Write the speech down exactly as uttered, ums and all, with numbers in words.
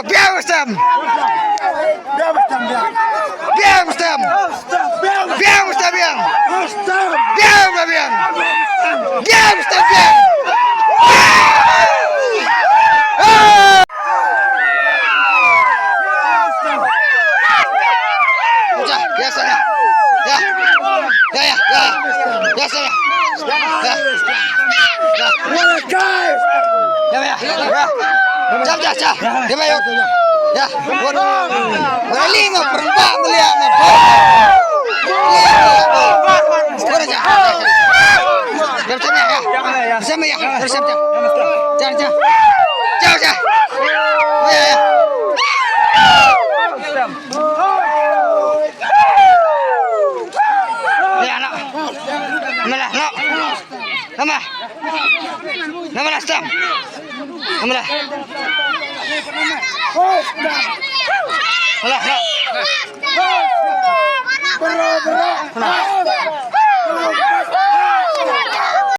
Biang stem. Biang stem. Biang stem biang. Biang biang. Biang stem biang. Ya, ya, ya. Ya, ya, ya. Ya, ya, ya. Ya. Ya, ya, ya. Jam, jam, jam. Ya, ya. Ya. Wan. Wan, ling, wan, perempat, melihat, wan. Wan, jam. Jam, jam, ya, ya. Jam, ya. Jam, jam. Jam, jam. Jam, jam. Ya, ya. Ya, no. Namela, no. Nama. Namela, stem. Namela. Namela, no.